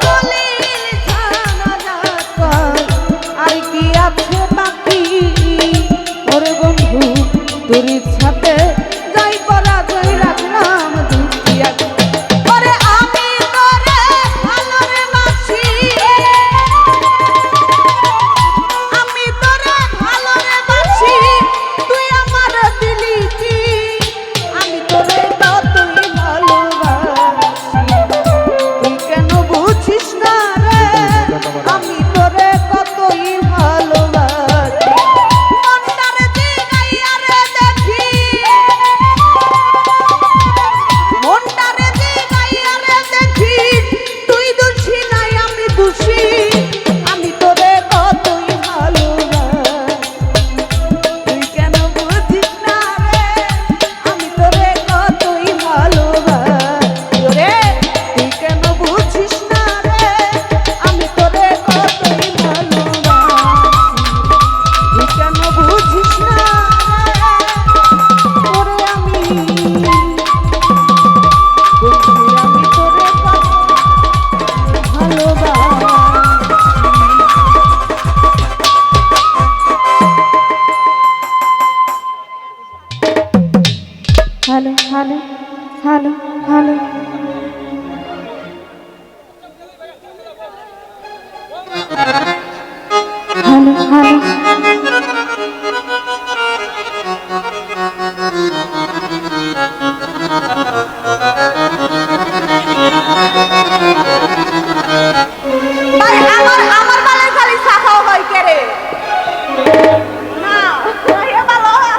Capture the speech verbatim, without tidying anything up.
দলিল জানা যাক, আর কি আছে বাকি? ওরে বন্ধু, তোর ইচ্ছাতে যাই পরাজয় রাখলাম দুটি আঁখি। ওরে আমি তোরে ভালোরে বাসি, আমি তোরে ভালোরে বাসি, তুই আমার দিলি কি? আমি তোরে কতই ভালোবাসি, তুই কেন বুঝিস না রে? আমি তোরে কতই ভালোবাসি। মনটারে জিগাইয়া রে দেখি, মনটারে জিগাইয়া রে দেখি, তুই দোষী নাই আমি দোষী, আমি তোরে কতই ভালোবাসি। তুই কেন বুঝিস না রে, আমি তোরে কতই ভালোবাসি রে। তুই কেন বুঝিস না রে, আমি তোরে কতই ভালোবাসি। তুই কেন বুঝিস না রে, তোরে আমি, বন্ধু, আমি তোরে কত ভালোবাসি। Hello, hello, hello, hello. Hello, hello. ভাই, আমার, আমার বালের খালি সাফাও হয় কে রে? না, এ ভালো হয়।